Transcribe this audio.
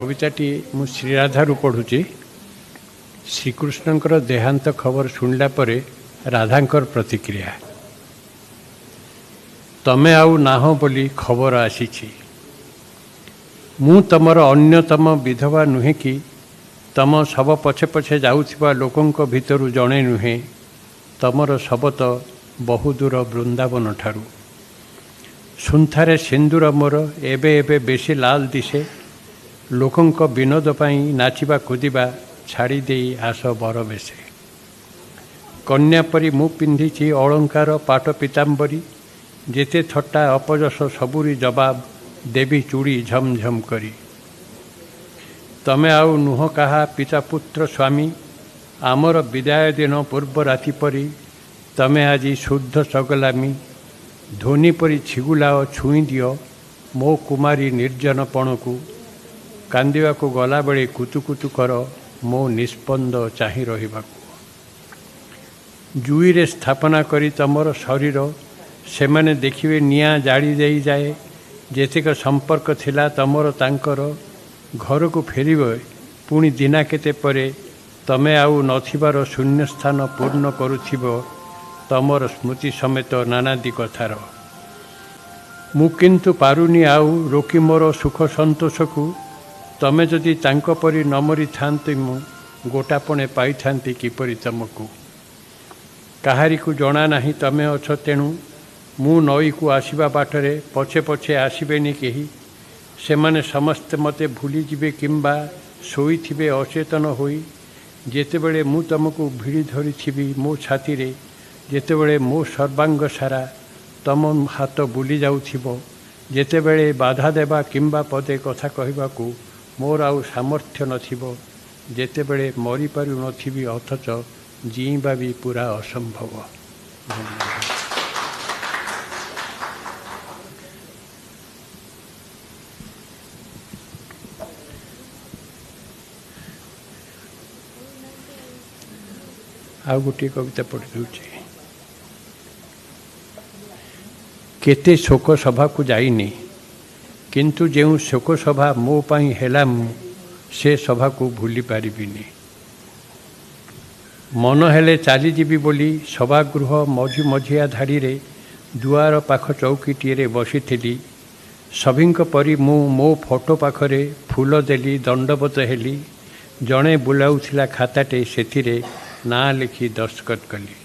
କବିତାଟି ମୁଁ ଶ୍ରୀରାଧାରୁ ପଢ଼ୁଛି। ଶ୍ରୀକୃଷ୍ଣଙ୍କର ଦେହାନ୍ତ ଖବର ଶୁଣିଲା ପରେ ରାଧାଙ୍କର ପ୍ରତିକ୍ରିୟା। ତମେ ଆଉ ନାହଁ ବୋଲି ଖବର ଆସିଛି। ମୁଁ ତମର ଅନ୍ୟତମ ବିଧବା ନୁହେଁ କି ତମ ଶବ ପଛେ ପଛେ ଯାଉଥିବା ଲୋକଙ୍କ ଭିତରୁ ଜଣେ ନୁହେଁ। ତମର ଶବ ତ ବହୁଦୂର ବୃନ୍ଦାବନ ଠାରୁ। ସୁନ୍ଥାରେ ସିନ୍ଦୁର ମୋର ଏବେ ଏବେ ବେଶୀ ଲାଲ ଦିଶେ। ଲୋକଙ୍କ ବିନୋଦ ପାଇଁ ନାଚିବା କୁଦିବା ଛାଡ଼ି ଦେଇ ଆସ ବରବେଶେ। କନ୍ୟା ପରି ମୁଁ ପିନ୍ଧିଛି ଅଳଙ୍କାର ପାଟ ପୀତାମ୍ବରୀ। ଯେତେ ଥଟ୍ଟା ଅପଯଶ ସବୁରି ଜବାବ ଦେବି ଚୁଡ଼ି ଝମଝମ କରି। ତମେ ଆଉ ନୁହଁ କାହା ପିତା ପୁତ୍ର ସ୍ୱାମୀ। ଆମର ବିଦାୟ ଦିନ ପୂର୍ବ ରାତି ପରି ତମେ ଆଜି ଶୁଦ୍ଧ ଚଗଲାମି। ଧ୍ୱନି ପରି ଛିଗୁଲାଅ, ଛୁଇଁ ଦିଅ ମୋ କୁମାରୀ ନିର୍ଜନପଣକୁ। କାନ୍ଦିବାକୁ ଗଲାବେଳେ କୁତୁକୁତୁ କର ମୋ ନିସ୍ପନ୍ଦ ଚାହିଁ ରହିବାକୁ। ଜୁଇରେ ସ୍ଥାପନା କରି ତମର ଶରୀର ସେମାନେ ଦେଖିବେ ନିଆଁ ଜାଳି ଦେଇଯାଏ ଯେତିକ ସମ୍ପର୍କ ଥିଲା ତମର ତାଙ୍କର। ଘରକୁ ଫେରିବେ ପୁଣି ଦିନା କେତେ ପରେ ତମେ ଆଉ ନଥିବାର ଶୂନ୍ୟସ୍ଥାନ ପୂର୍ଣ୍ଣ କରୁଥିବ ତମର ସ୍ମୃତି ସମେତ ନାନାଦି କଥାର। ମୁଁ କିନ୍ତୁ ପାରୁନି ଆଉ ରୋକି ମୋର ସୁଖ ସନ୍ତୋଷକୁ। ତମେ ଯଦି ତାଙ୍କ ପରି ନ ମରିଥାନ୍ତି, ମୁଁ ଗୋଟାପଣେ ପାଇଥାନ୍ତି କିପରି ତମକୁ? କାହାରିକୁ ଜଣା ନାହିଁ ତମେ ଅଛ, ତେଣୁ ମୁଁ ନଈକୁ ଆସିବା ବାଟରେ ପଛେ ପଛେ ଆସିବେନି କେହି। ସେମାନେ ସମସ୍ତେ ମୋତେ ଭୁଲିଯିବେ କିମ୍ବା ଶୋଇଥିବେ ଅଚେତନ ହୋଇ, ଯେତେବେଳେ ମୁଁ ତମକୁ ଭିଡ଼ି ଧରିଥିବି ମୋ ଛାତିରେ, ଯେତେବେଳେ ମୋ ସର୍ବାଙ୍ଗ ସାରା ତମ ହାତ ବୁଲି ଯାଉଥିବ, ଯେତେବେଳେ ବାଧା ଦେବା କିମ୍ବା ପଦେ କଥା କହିବାକୁ ମୋର ଆଉ ସାମର୍ଥ୍ୟ ନଥିବ, ଯେତେବେଳେ ମରିପାରୁନଥିବି ଅଥଚ ଜିଇଁବା ବି ପୁରା ଅସମ୍ଭବ। ଧନ୍ୟବାଦ। ଆଉ ଗୋଟିଏ କବିତା ପଢ଼ି ଦେଉଛି। କେତେ ଶୋକ ସଭାକୁ ଯାଇନି, କିନ୍ତୁ ଯେଉଁ ଶୋକ ସଭା ମୋ ପାଇଁ ହେଲା, ମୁଁ ସେ ସଭାକୁ ଭୁଲି ପାରିବିନି। ମନ ହେଲେ ଚାଲିଯିବି ବୋଲି ସଭାଗୃହ ମଝି ମଝିଆ ଧାଡ଼ିରେ ଦୁଆର ପାଖ ଚୌକିଟିଏରେ ବସିଥିଲି। ସଭିଙ୍କ ପରି ମୁଁ ମୋ ଫଟୋ ପାଖରେ ଫୁଲ ଦେଲି, ଦଣ୍ଡବତ ହେଲି। ଜଣେ ବୁଲାଉଥିଲା ଖାତାଟେ, ସେଥିରେ ନାଁ ଲେଖି ଦସ୍ତଖତ କଲି।